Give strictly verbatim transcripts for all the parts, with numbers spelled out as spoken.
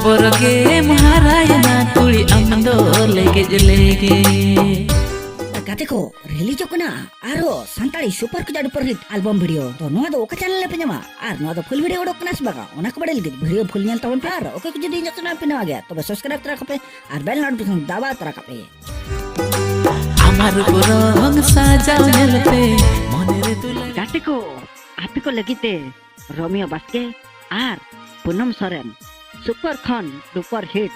ᱵᱚᱨ ᱜᱮᱢ ᱦᱟᱨᱟᱭᱮᱱᱟ ᱠᱩᱲᱤ ᱟᱢ ᱫᱚ ᱞᱮᱜᱮᱡ ᱞᱮᱜᱮᱡ᱾ ᱜᱟᱛᱮ ᱠᱚ, ᱨᱤᱞᱤᱡᱚᱜ ᱠᱟᱱᱟ ᱟᱨᱦᱚᱸ ᱥᱟᱱᱛᱟᱲᱤ ᱥᱩᱯᱟᱨ ᱠᱟᱡᱟ ᱰᱩᱯᱟᱨ ᱦᱤᱴ ᱟᱞᱵᱚᱢ ᱵᱷᱤᱰᱤᱭᱳ᱾ ᱛᱚ ᱱᱚᱣᱟ ᱫᱚ ᱚᱠᱟ ᱪᱮᱱᱮᱞ ᱨᱮᱯᱮ ᱧᱟᱢᱟ ᱟᱨ ᱱᱚᱣᱟ ᱫᱚ ᱯᱷᱩᱞ ᱵᱷᱤᱰᱤᱭᱳ ᱚᱰᱚᱠ ᱠᱟᱱᱟ ᱥᱮ ᱵᱟᱝᱟ, ᱚᱱᱟ ᱠᱚ ᱵᱟᱲᱟᱭ ᱞᱟᱹᱜᱤᱫ ᱵᱷᱤᱰᱤᱭᱳ ᱯᱷᱩᱞ ᱧᱮᱞ ᱛᱟᱵᱚᱱ ᱯᱮ᱾ ᱟᱨ ᱚᱠᱚᱭ ᱠᱚ ᱡᱩᱫᱤ ᱤᱧᱟᱹᱜ ᱪᱮᱱᱮᱞ ᱯᱮ ᱱᱟᱣᱟ ᱜᱮᱭᱟ, ᱛᱚᱵᱮ ᱥᱟᱵᱥᱠᱨᱟᱭᱤᱵ ᱛᱚᱨᱟ ᱠᱟᱯᱮ ᱟᱨ ᱵᱮᱞ ᱱᱳᱴᱤᱯᱷᱤᱠᱮᱥᱚᱱ ᱫᱟᱵᱟᱣ ᱛᱚᱨᱟ ᱠᱟᱯᱮ᱾ ᱟᱢᱟᱨ ᱯᱩᱨᱚᱱ ᱥᱟᱡᱟᱣ ᱧᱮᱞᱛᱮ ᱢᱚᱱᱮ ᱨᱮ ᱫᱩᱞᱟᱹᱲ᱾ ᱜᱟᱛᱮ ᱠᱚ, ᱟᱯᱮ ᱠᱚ ᱞᱟᱹᱜᱤᱫ ᱛᱮ ᱨᱳᱢᱤᱭᱳ ᱵᱟᱥᱠᱮ ᱟᱨ ᱯᱩᱱᱚᱢ ᱥᱚᱨᱮᱱ ᱥᱩᱯᱟᱨ ᱠᱷᱚᱱ ᱰᱩᱯᱟᱨ ᱦᱤᱴ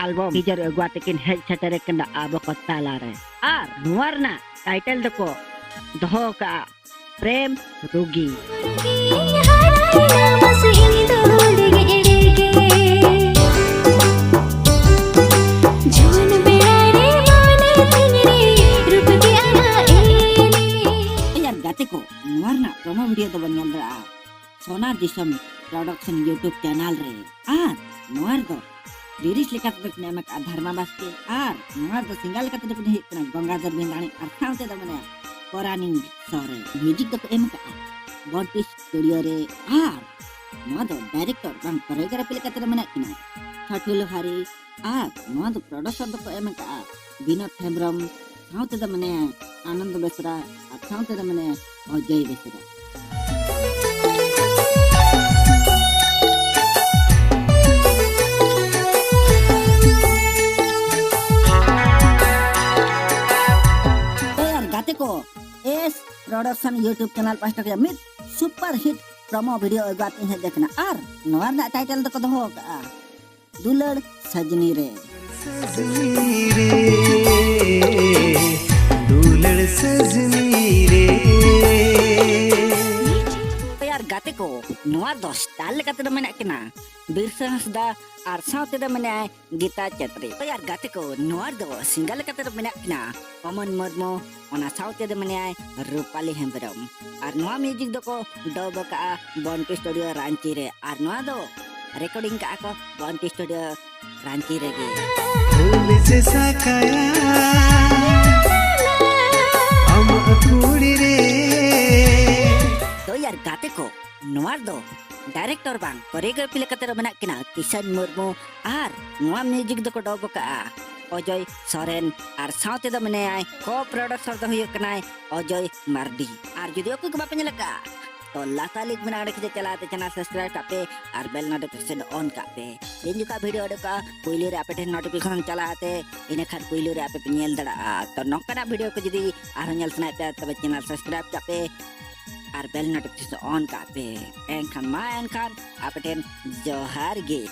ᱟᱞᱵᱚᱢ ᱴᱤᱡᱟᱨ ᱟᱹᱜᱩ ᱟᱛᱮ ᱠᱤᱱ ᱦᱮᱡ ᱥᱮᱴᱮᱨ ᱟᱠᱟᱱᱟ ᱟᱵᱚ ᱠᱚ ᱛᱟᱞᱟᱨᱮ᱾ ᱟᱨ ᱱᱚᱣᱟ ᱨᱮᱱᱟᱜ ᱴᱟᱭᱴᱮᱞ ᱫᱚᱠᱚ ᱫᱚᱦᱚ ᱟᱠᱟᱫᱼᱟ ᱯᱨᱮᱢ ᱨᱩᱜᱤ᱾ ᱡᱩᱣᱟᱹᱱ ᱵᱮᱲᱟ ᱨᱮ ᱢᱚᱱᱮ ᱛᱤᱧ ᱨᱮ ᱨᱩᱯ ᱜᱮ ᱟᱢᱟᱜ ᱮᱱᱮᱡ᱾ ᱮᱭᱟᱨ ᱜᱟᱛᱮ ᱠᱚ, ᱱᱚᱣᱟ ᱨᱮᱱᱟᱜ ᱯᱨᱳᱢᱳ ᱵᱷᱤᱰᱤᱭᱳ ᱫᱚᱵᱚᱱ ᱧᱮᱞ ᱫᱟᱲᱮᱭᱟᱜᱼᱟ ᱥᱳᱱᱟ ᱫᱤᱥᱚᱢ ᱯᱨᱚᱰᱟᱠᱥᱚᱱ YouTube ᱪᱮᱱᱮᱞ ᱨᱮ᱾ ᱟᱨ ᱱᱚᱣᱟ ᱨᱮᱫᱚ ᱞᱤᱨᱤᱠᱥ ᱞᱮᱠᱟᱛᱮ ᱫᱚᱠᱤᱱ ᱮᱢ ᱟᱠᱟᱫᱼᱟ ᱫᱷᱟᱨᱢᱟ ᱵᱟᱥᱠᱮ ᱟᱨ ᱱᱚᱣᱟ ᱨᱮᱫᱚ ᱥᱤᱝᱜᱟᱨ ᱞᱮᱠᱟᱛᱮ ᱫᱚᱠᱤᱱ ᱦᱩᱭᱩᱜ ᱠᱟᱱᱟ ᱜᱚᱝᱜᱟᱫᱷᱚᱨ ᱵᱮᱸᱫᱟᱬᱤ ᱟᱨ ᱥᱟᱶᱛᱮ ᱫᱚ ᱢᱟᱱᱮ ᱯᱚᱨᱟᱱᱤ ᱥᱚᱨᱮᱱ᱾ ᱢᱤᱭᱩᱡᱤᱠ ᱫᱚᱠᱚ ᱮᱢ ᱟᱠᱟᱫᱼᱟ ᱵᱚᱱᱴᱤ ᱥᱴᱩᱰᱤᱭᱳ ᱨᱮ᱾ ᱟᱨ ᱱᱚᱣᱟ ᱫᱚ ᱰᱟᱭᱨᱮᱠᱴᱚᱨ ᱵᱟᱝ ᱠᱳᱨᱤᱭᱳᱜᱨᱟᱯᱷᱤ ᱞᱮᱠᱟᱛᱮ ᱫᱚ ᱢᱮᱱᱟᱜ ᱠᱤᱱᱟ ᱪᱷᱚᱴᱩ ᱞᱳᱦᱟᱨᱤ᱾ ᱟᱨ ᱱᱚᱣᱟ ᱫᱚ ᱯᱨᱚᱰᱩᱥᱟᱨ ᱫᱚᱠᱚ ᱮᱢ ᱟᱠᱟᱫᱼᱟ ᱵᱤᱱᱳᱫ ᱦᱮᱢᱵᱨᱚᱢ, ᱥᱟᱶᱛᱮ ᱫᱚ ᱢᱮᱱᱟᱭᱟ ᱟᱱᱚᱱᱫᱚ ᱵᱮᱥᱨᱟ ᱟᱨ ᱥᱟᱶᱛᱮ ᱫᱚ ᱢᱮᱱᱟᱭᱟ ᱚᱡᱚᱭ ᱵᱮᱥᱨᱟ᱾ ᱛᱚ ᱭᱟᱨ ᱜᱟᱛᱮ ᱠᱚ, ᱮᱥ ᱯᱨᱚᱰᱟᱠᱥᱚᱱ YouTube ᱪᱮᱱᱮᱞ ᱯᱟᱦᱴᱟ ᱠᱷᱚᱱᱟᱜ ᱢᱤᱫ ᱥᱩᱯᱟᱨ ᱦᱤᱴ ᱯᱨᱳᱢᱳ ᱵᱷᱤᱰᱤᱭᱳ ᱟᱹᱜᱩ ᱟᱛᱮᱧ ᱦᱮᱡ ᱟᱠᱟᱱᱟ᱾ ᱟᱨ ᱱᱚᱣᱟ ᱨᱮᱱᱟᱜ ᱴᱟᱭᱴᱮᱞ ᱫᱚᱠᱚ ᱫᱚᱦᱚ ᱟᱠᱟᱫᱼᱟ ᱫᱩᱞᱟᱹᱲ ᱥᱟᱡᱽᱱᱤ ᱨᱮ᱾ ᱥᱟᱡᱽᱱᱤ ᱨᱮ, ᱫᱩᱞᱟᱹᱲ ᱥᱟᱡᱽᱱᱤ ᱨᱮ᱾ ᱛᱚ ᱭᱟᱨ ᱜᱟᱛᱮ ᱠᱚ, ᱱᱚᱣᱟ ᱫᱚ ᱥᱴᱟᱨ ᱞᱮᱠᱟᱛᱮ ᱫᱚ ᱢᱮᱱᱟᱜ ᱠᱤᱱᱟ ᱵᱤᱨᱥᱟ ᱦᱟᱸᱥᱫᱟ ᱟᱨ ᱥᱟᱶᱛᱮ ᱫᱚ ᱢᱮᱱᱟᱭᱟ ᱜᱤᱛᱟ ᱪᱮᱛᱨᱤ᱾ ᱛᱚ ᱭᱟᱨ ᱜᱟᱛᱮ ᱠᱚ, ᱱᱚᱣᱟ ᱨᱮᱫᱚ ᱥᱤᱝᱜᱟᱨ ᱞᱮᱠᱟᱛᱮ ᱫᱚ ᱢᱮᱱᱟᱜ ᱠᱤᱱᱟ ᱚᱢᱚᱱ ᱢᱩᱨᱢᱩ, ᱚᱱᱟ ᱥᱟᱶᱛᱮ ᱫᱚ ᱢᱮᱱᱟᱭᱟ ᱨᱩᱯᱟᱞᱤ ᱦᱮᱢᱵᱨᱚᱢ᱾ ᱟᱨ ᱱᱚᱣᱟ ᱢᱤᱭᱩᱡᱤᱠ ᱫᱚᱠᱚ ᱰᱚᱵ ᱟᱠᱟᱫᱼᱟ ᱵᱚᱱᱴᱤ ᱥᱴᱩᱰᱤᱭᱳ ᱨᱟᱺᱪᱤ ᱨᱮ᱾ ᱟᱨ ᱱᱚᱣᱟ ᱫᱚ ᱨᱮᱠᱚᱨᱰᱤᱝ ᱠᱟᱜᱼᱟ ᱠᱚ ᱵᱚᱱᱴᱤ ᱥᱴᱩᱰᱤᱭᱳ ᱨᱟᱺᱪᱤ ᱨᱮᱜᱮ᱾ ᱯᱷᱩᱞ ᱡᱮᱥᱟ ᱠᱟᱭᱟ, ᱟᱢᱟᱜ ᱠᱩᱲᱤ ᱨᱮ᱾ ᱛᱚ ᱭᱟᱨ ᱜᱟᱛᱮ ᱠᱚ, ᱱᱚᱣᱟ ᱨᱮᱫᱚ ᱰᱟᱭᱨᱮᱠᱴᱚᱨ ᱵᱟᱝ ᱠᱳᱨᱤᱭᱳᱜᱨᱟᱯᱷᱤ ᱞᱮᱠᱟᱛᱮ ᱫᱚ ᱢᱮᱱᱟᱜ ᱠᱤᱱᱟ ᱠᱤᱥᱟᱱ ᱢᱩᱨᱢᱩ ᱟᱨ ᱱᱚᱣᱟ ᱢᱤᱭᱩᱡᱤᱠ ᱫᱚᱠᱚ ᱰᱚᱵ ᱟᱠᱟᱫᱼᱟ ᱚᱡᱚᱭ ᱥᱚᱨᱮᱱ ᱟᱨ ᱥᱟᱶᱛᱮ ᱫᱚ ᱢᱮᱱᱟᱭᱟ ᱠᱳ ᱯᱨᱚᱰᱩᱥᱟᱨ ᱫᱚ ᱦᱩᱭᱩᱜ ᱠᱟᱱᱟᱭ ᱚᱡᱚᱭ ᱢᱟᱨᱰᱤ᱾ ᱟᱨ ᱡᱩᱫᱤ ᱚᱠᱚᱭ ᱠᱚ ᱵᱟᱯᱮ ᱧᱮᱞ ᱟᱠᱟᱫᱼᱟ ᱛᱚ ᱞᱟᱛᱟᱨ ᱞᱤᱝᱠ ᱢᱮᱱᱟᱜᱼᱟ, ᱚᱸᱰᱮ ᱠᱷᱚᱱ ᱪᱟᱞᱟᱣ ᱠᱟᱛᱮ ᱪᱮᱱᱮᱞ ᱥᱟᱵᱥᱠᱨᱟᱭᱤᱵ ᱠᱟᱜ ᱯᱮ ᱟᱨ ᱵᱮᱞ ᱱᱳᱴᱤᱯᱷᱤᱠᱮᱥᱚᱱ ᱚᱱ ᱠᱟᱜ ᱯᱮ᱾ ᱛᱤᱱ ᱡᱚᱠᱷᱟ ᱵᱷᱤᱰᱤᱭᱳ ᱩᱰᱩᱠᱚᱜᱼᱟ ᱯᱩᱭᱞᱩ ᱨᱮ ᱟᱯᱮ ᱴᱷᱮᱱ ᱱᱳᱴᱤᱯᱷᱤᱠᱮᱥᱚᱱ ᱪᱟᱞᱟᱜᱼᱟ ᱛᱮ, ᱤᱱᱟᱹ ᱠᱷᱟᱱ ᱯᱩᱭᱞᱩ ᱨᱮ ᱟᱯᱮ ᱯᱮ ᱧᱮᱞ ᱫᱟᱲᱮᱭᱟᱜᱼᱟ᱾ ᱛᱚ ᱱᱚᱝᱠᱟᱱᱟᱜ ᱵᱷᱤᱰᱤᱭᱳ ᱠᱚ ᱡᱩᱫᱤ ᱟᱨᱦᱚᱸ ᱧᱮᱞ ᱥᱟᱱᱟᱭᱮᱫ ᱯᱮᱭᱟ ᱛᱚᱵᱮ ᱪᱮᱱᱮᱞ ᱥᱟᱵᱥᱠᱨᱟᱭᱤᱵ ᱠᱟᱜ ᱯᱮ ᱟᱨ ᱵᱮᱞ ᱱᱳᱴᱤᱯᱷᱤᱠᱮᱥᱚᱱ ᱚᱱ ᱠᱟᱜ ᱯᱮ᱾ ᱮᱱᱠᱷᱟᱱ ᱢᱟ ᱮᱱᱠᱷᱟᱱ ᱟᱯᱮ ᱴᱷᱮᱱ ᱡᱚᱦᱟᱨ ᱜᱮ᱾